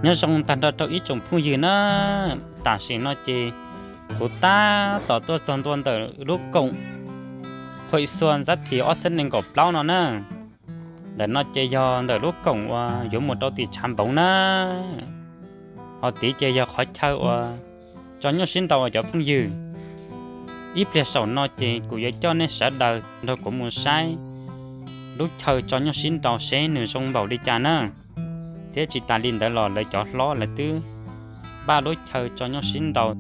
Nyob zoo tag nrho rau ib tsoom phooj ywg na, tam sim no ces kuv tab tom tuaj txog ntua ntawm lub koom Huaim Xua Ntxab Thim ob txhiab nees nkaum plaub no na. Ntawm no ces yog ntawm lub koom uas yuav mus rau tim tshav npoov na. Ho tid ces yog qhov chaw uas tso nyuj sib nraus cov phooj ywg. Ib pliag saum no ces kuv yuav coj nej sawv daws nrog kuv mus saib lub chaw tso nyuj sib nraus seb nws zoo npaum li cas na. Thiab tsis tas li ntawd los lawv cov hlob lawv twb npaj lub chaw tso nyuj sib nraus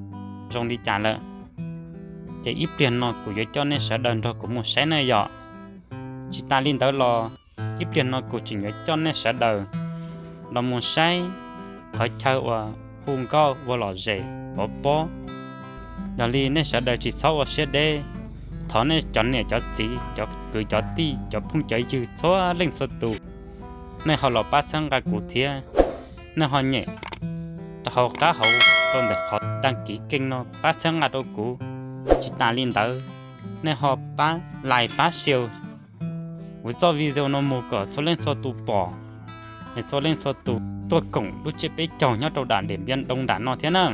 zoo li cas lawm. Ces ib pliag no kuv yuav coj nej sawv daws nrog kuv mus saib na yom. Tsis tas li ntawd los ib pliag no kuv tseem yuav coj nej sawv daws los mus saib qhov chaw uas hu nkauj ua lom zem pov pob. Yog li nej sawv daws tsis txhob ua siab deb, thov nej cov niam cov txiv, cov kwv cov tij, cov phooj cov ywg txhua leej txhua tus, nej ho los pab txhawb nqa kuv thiab. Nej ho nyem rau hauv qab hauv rau ntawm qhov đăng ký kênh no pab txhawb nqa rau kuv. Tsis tas li ntawd, nej ho pab like pab share kuv txoj video no mus kom txhua leej txhua tus pom, es txhua leej txhua tus tuaj koom lub tsiab peb caug nyob rau nram Điện Biên Đông nram no thiab na.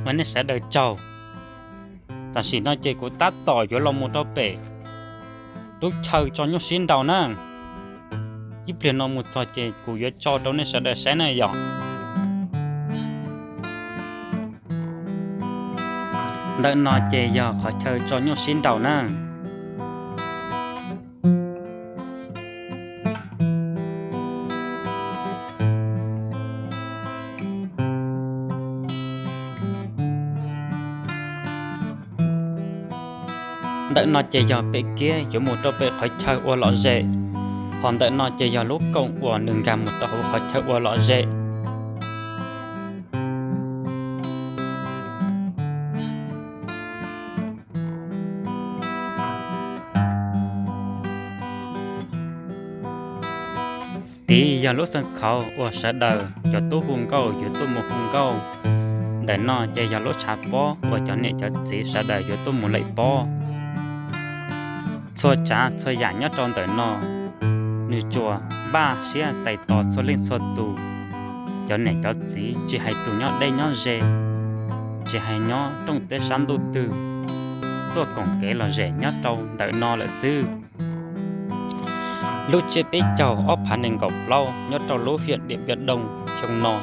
Ua nej sawv daws tsaug. Tam sim no ces kuv tab tom yuav los mus rau pem lub chaw tso nyuj sib nraus na. Ib pliag no mus txog ces kuv yuav tso rau nej sawv daws saib na yom. Ntawm no ces yog qhov chaw tso nyuj sib nraus na. Ntawm no ces yog pem kiab yuav mus rau pem qhov chaw ua lom zem. Hos ntawm no ces yog lub koom uas nws nkag mus rau hauv qhov chaw ua lom zem. Tid yog lub xeev khaus uas sawv daws cov tub hu nkauj yuav tuaj mus hu nkauj. Ntawm no ces yog lub tshav pob uas cov niam cov txiv sawv daws yuav tuaj mus lem pob. Txhua tsav txhua yam nyob rau ntawm no, nws tsuas npaj siab txais tos txhua leej txhua tus, cov niam cov txiv tsis hais tus nyob deb nyob ze, tsis hais nyob rooj teb sab ntuj twg, tuaj koom kev lom zem nyob rau ntawm no lawm xwb. Lub tsiab peb caug ob phav nees nkaum plaub nyob rau lub hiam Diam Piam Doo xyoo no,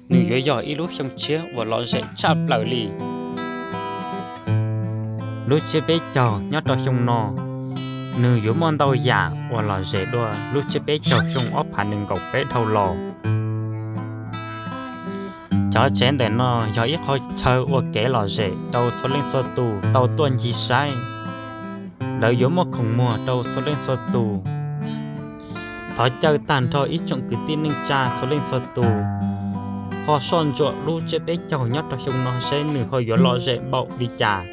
nws yuav yog ib lub xyoo tshiab uas lom zem tshaj plaws li. Lub tsiab peb caug nyob rau xyoo no, nws yuav muaj ntau yam uas lom zem dua lub tsiab peb caug xyoo ob phav nees nkaum peb dhau los. Cov tsev ntawm no yog ib qho chaw ua kev lom zem rau txhua leej txhua tus tau tuaj ncig saib. Lawv yuav muaj khoom muag rau txhua leej txhua tus. Thov caw tag nrho ib tsoom kwv tij neej tsa txhua leej txhua tus ho soj ntsuam lub tsiab peb caug nyob rau xyoo no seb nws ho yuav lom zem npaum li cas.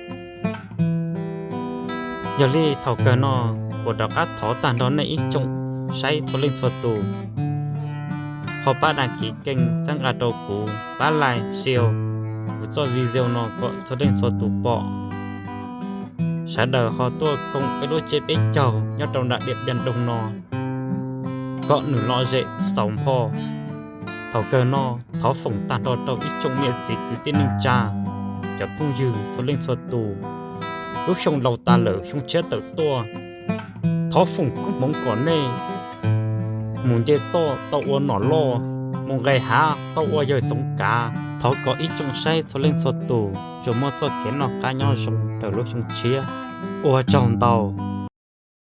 Yog li thaum kawg no, kuv rov qab thov tag nrho nej ib tsoom saib txhua leej txhua tus ho pab đăng ký kênh txhawb nqa rau kuv, pab like share kuv txoj video no kom txhua leej txhua tus pom. Sawv daws ho tuaj koom peb lub tsiab peb caug nyob rau nram Diam Piam Doo no kom nws lom zem xauv npho. Thaum kawg no, thov foom tag nrho rau ib tsoom niam txiv kwv tij neej tsa, cov phooj ywg txhua leej txhua tus, lub xyoo laus tas lawm xyoo tshiab tawm tuaj, thov foom koob hmoov kom nej mus nce toj tau ua nom loj, mus nqes hav tau ua yawg txoov kav. Thov kom ib tsoom saib txhua leej txhua tus tsuas muaj txoj kev noj qab nyob zoo raws lub xyoo tshiab. Ua tsaug ntau.